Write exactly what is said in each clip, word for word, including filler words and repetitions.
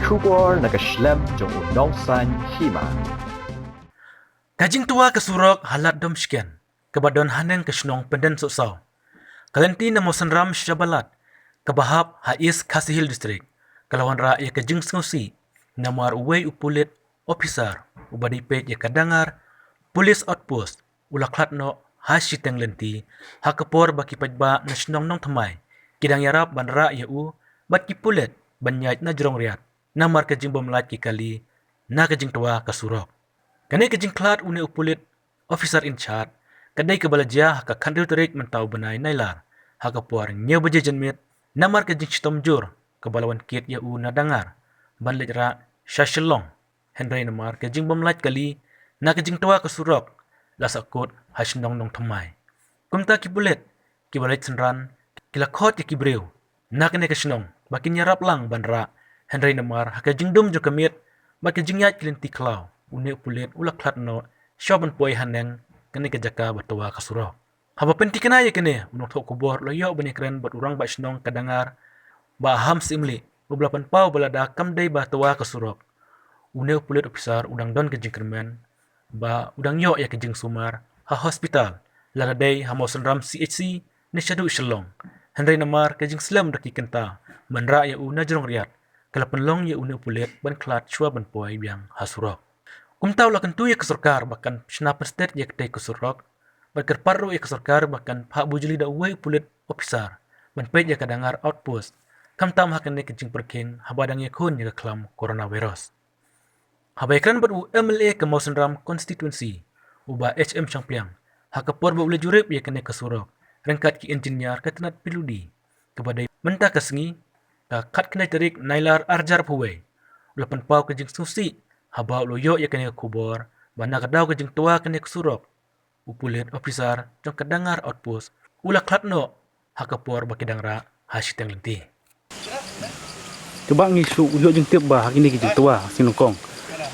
Khubor na ka shlem jong u nongsan hima. Ka jingtwa ka surok ha Lad Domshiken, kaba don haneng ka shnong Pyndensohsaw. Ka lynti na Mawsynram sha Balat, kaba hap ha East Khasi Hills District, ka la wanrah ïa ka jingsngewsih namar uwei u pulit officer uba dei peit ïa ka dangar police outpost u la khlad noh ha shiteng lynti, ha ka por ba ki paidbah na shnong Nongthymmai ki dang ïarap ban rah ïa u bad ki pulit ban ïaid na jrong riat namar ka jingbymlait ki kali na ka jingtwa ka surok. Kane ka jingkhlad une u pulit officer in charge ka dei kaba la jia ha ka khathynriew tarik mynta u bnai Nailar, ha ka por hynñiew baje janmiet, namar ka jingshitom jur kaba la wan kit ïa u na dangar ban leit rah sha Shillong. Hynrei namar ka jingbymlait kali na ka jingtwa ka surok, la sahkut ha shnong Nongthymmai. Kumta ki pulit kiba leit synran ki la khot ïa ki briew na kane ka shnong ba kin ïarap lang ban rah, hynrei namar ha ka jingdum jong ka miet bad ka jingïaid ki lynti khlaw, une u pulit u la khlad noh shuwa ban poi haneng kane ka jaka ba twa ka surok. Haba pynthikna ïa kane, u nongthoh khubor u la ïoh ban ïakren bad u rangbah shnong ka dangar, Bah Hamsih Mlih, uba la pynpaw ba lada kam dei ba twa ka surok, une u pulit officer u dang don ka jingkyrmen ba u dang ïoh ïa ka jingsumar ha hospital, lada dei ha Mawsynram C H C ne shaduh Shillong. Hynrei namar ka jingslem da ki kynta ban rah ïa u na jrong riat, ka la pynlong ïa une u pulit ban khlad shuwa ban poi biang ha surok. Kumta u la kyntu ïa ka sorkar ba kan shna pynstet ïa katei ka surok, bad kyrpad ruh ïa ka sorkar ba kan phah bujli da uwei u pulit officer ban peit ïa ka dangar outpost, khamtam ha kane ka jingpyrkhing haba dang ïakhun ïa ka khlam coronavirus. Haba ïakren bad u M L A ka Mawsynram constituency, u Bah H M Shangpliang, ha ka por ba u la jurip ïa kane ka surok ryngkat ki engineer ka tnat P W D, kaba dei mynta ka sngi, ka khatkhyndai tarik Nailar arhajar arphew wei, u la pynpaw ka jingsngewsih haba u la ïoh ïa kane ka khubor ba na ka daw ka jingtwa kane ka surok, u pulit officer jong ka dangar outpost u la khlad noh ha ka por ba ki dang rah ha shiteng lynti. Te Bah, ngi shu ïoh jingtip ba ha kine ki jingtwa ha Sngi Nyngkong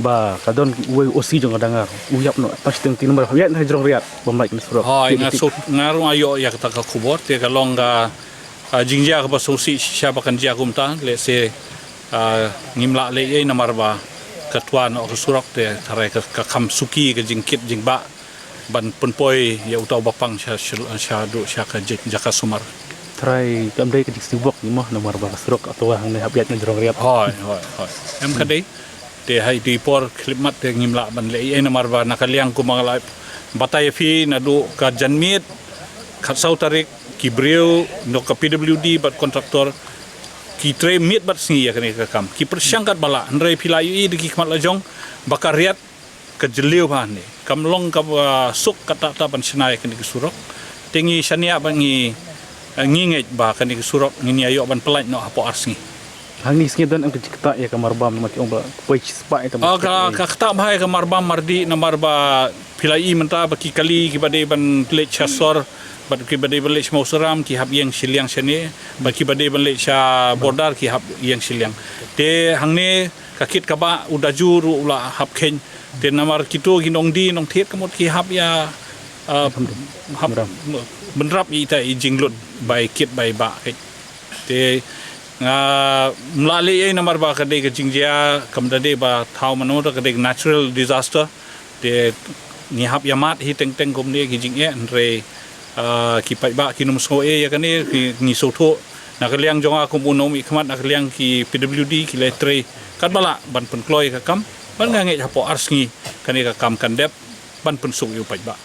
ba ka don uwei u O C jong ka dangar u ïap noh tang shiteng lynti namar ba u ïaid na jrong riat bym lait kane surok. Hooid, nga shu, nga ruh nga ïoh ïa kata ka khubor, te ka long ka, ah, jingjia kaba sngewsih shisha ba kan jia kumta, lehse, ah, ngim lah leh ei namar ba ka twa noh ka surok, te tharai ka, ka kham suki ka jingkit jingbah ban pynpoi ïa uta uba pang sha, sha, shaduh sha ka jaka sumar. Tharai kam dei ka jingsngewbok ne mo namar ba ka surok ka twa hangne hap ïaid na jrong riat. Hooid, hooid, hooid. Em ka dei. Te ha ita i por khyllipmat te ngim lah ban leh ei namar ba na ka liang kumba nga la batai ïa phi naduh ka janmiet khatsaw tarik, ki briew na ka P W D bad kontraktor ki trei miet bad sngi ïa kane ka kam. Ki pyrshang katba lah, hynrei phi la ïohi da ki khmat la jong ba ka riat ka jylliew bha ne. Kam long kaba suk katta katta ban shna ïa kane ka surok. Te ngi shaniah ba ngi, eh, ngi ngeit ba kane ka surok ngin ïa ïoh ban pyllait noh hapoh ar sngi. Hangne sngi don em ka jingktah ïa ka mar bam namar ki ong ba poi shispah ïa ta. Ah, ka, ka ktah bha ïa ka mar bam mardi namar ba phi la i mynta ba ki kali kiba dei ban leit sha sor bad kiba dei ban leit sha Mawsynram ki hap ïeng shiliang shane, bad kiba dei ban leit sha border ki hap ïeng shiliang. Te hangne ka kit kaba u Daju ruh u la hap kheiñ. Te namar kito ki nongdie nongthied ka mut ki hap ïa, ah, hap bynrap ïa ita i jinglut bai kit bai bah keiñ. Te ngam lah leh ei namar ba ka dei ka jingjia, kam da dei ba thaw mano, ka dei natural disaster. Te ngi hap ïa mad hi teng teng kumne ki jingeh, hynrei, ah, ki paidbah kim sngew ei ïa kane, ki, ngi sngewthuh. Na ka liang jong nga kum u nongmihkhmat na ka liang ki P W D ki la trei katba lah ban pynkloi ka kam, bad nga ngeit hapoh ar sngi kane ka kam kan dep ban pynsuk ïa u paidbah.